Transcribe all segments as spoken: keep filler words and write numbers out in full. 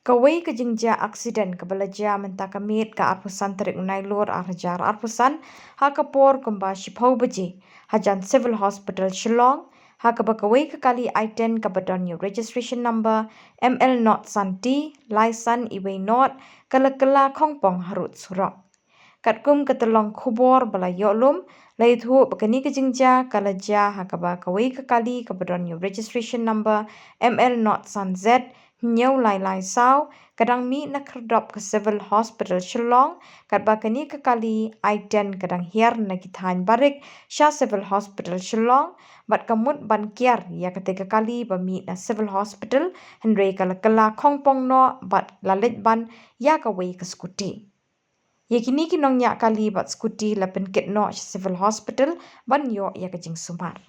Kawei ka jingjia aksiden kaba la jia mynta ka miet ka arphew san tarik u Nailur ar hajar arphew san, ha ka por kumba shiphew baje, hajan Civil Hospital Shillong, ha kaba kawei ka kali I ten kaba don ïa u registration number M L nought san T, lai san iwei nought, ka la kylla khongpong harud surok. Katkum ka tyllong khubor ba la ïoh lum, la ïathuh ba kane ka jingjia ka la jia ha kaba kawei ka kali kaba don ïa u registration number M L nought san Z, hynñiew lai lai saw, ka dang mih na khyrdop ka Civil Hospital Shillong, katba kane ka kali I ten ka dang hiar na ki thaiñ barik sha Civil Hospital Shillong, bad ka mut ban kiar ïa kata ka kali ba mih na Civil Hospital, hynrei ka la kylla khongpong noh bad la leit ban ïa kawei ka skuti. Ïa kine ki nongñiah kali bad skuti la pynkit noh sha Civil Hospital ban ïoh ïa ka jingsumar.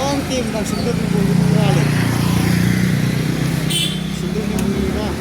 Ong tim dan sindur ni bulu ni wale. Sindur ni bulu ni wale.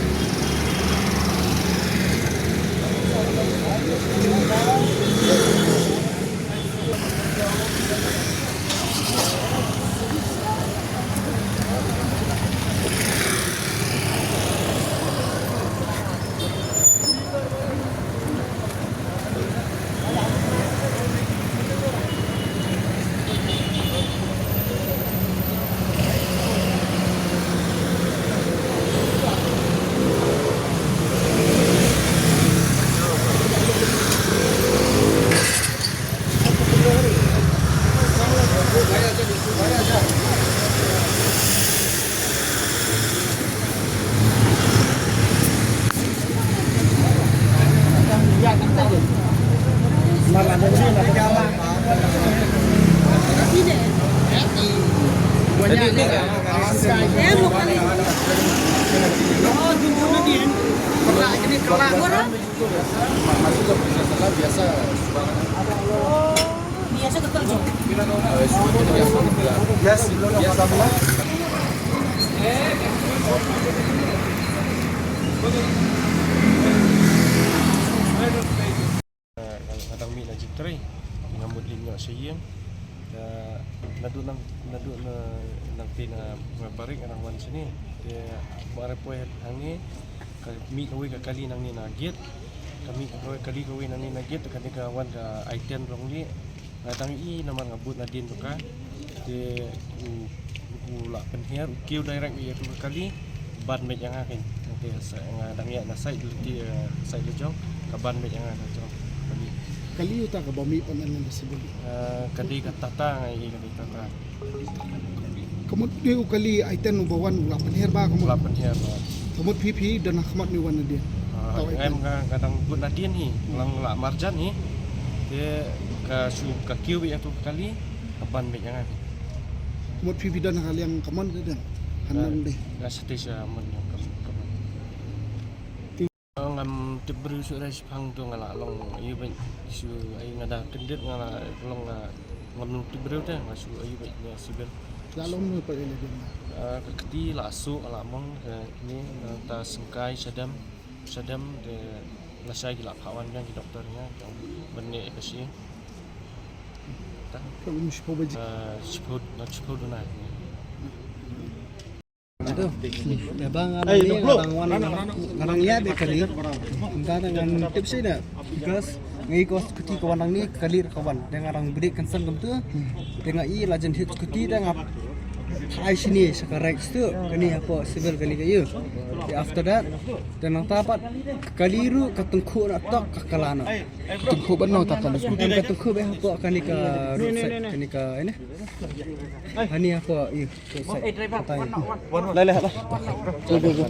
Biasa, biasa. Nga, nga dang mih na jingtrei. Nga mut leit noh sha ïing. Te naduh nang, naduh na, nangta na, na barik nga dang wan shane. Te ba re poi hangne, ka mih kawei ka kali nangne na gate. Ka mih kawei kali kawei nangne na gate, te kane ka wan ka I ten rong leh. Nga dang ïohi namar nga bud nadien bad ka. Te u, u la pynhiar, u kiew direct ïa ka kali, ban beit ïa nga kein. Te sa, nga dang ïaid na side lynti, eh, side la jong, ka ban beit ïa nga ka jong kali. Kali uta kaba mih pynban na ka civil. Eh, ka dei ka Tata, nga ïohi ka dei Tata. Ka mut dei u kali I ten uba wan u la pynhiar ba ka mut. U la pynhiar ba. Ka mut phi phi don ha khmat ne wan nadien. Ah, tau I ten. Nga, nga dang bud nadien hi, hmm, nga la marjan hi. Te ka shu ka kiew ïa tu kali, ka ban beit ïa nga. Ka mut phi phi don ha ka liang kamon ka don. Hanang dei. Nga shatei sha mon ïa ka, kamon. Ngam tip briew shuh re shaphang tu, nga la long ïa beit shu ai nga da kyndit nga la long, nga ngam long tip briew te nga shu ïa beit ïa civil. La long nu pa ïa le beit na. Ah, ka kti la shu la mong, eh, ni na ta sengkai shadem. Shadem te lashai ki la phah wan biang ki doktor nga, ka ban ne ka shi. Ta. Ka um shiphew baje. Eh, shiphew, na shiphew duna. Aduh. Ya bang, nga nang ïa bad kali. Nga nang tip shi na. Because ngi ko skuti ka wan nang ni kali ka wan. Te nga nang bri kan san kam tu. Te nga i la jan hit skuti te nga phai shini sha ka right tu. Kani hapoh civil kali ka yu. Te after that, te nang ta pat kali ruh ka tyngkhuh na tok ka kala na. Tyngkhuh ban nang ta pat. Ka tyngkhuh ba hapoh kani ka roadside, kani ka ini. Hani hapoh yu. Roadside. Lai lai lah. Go go go.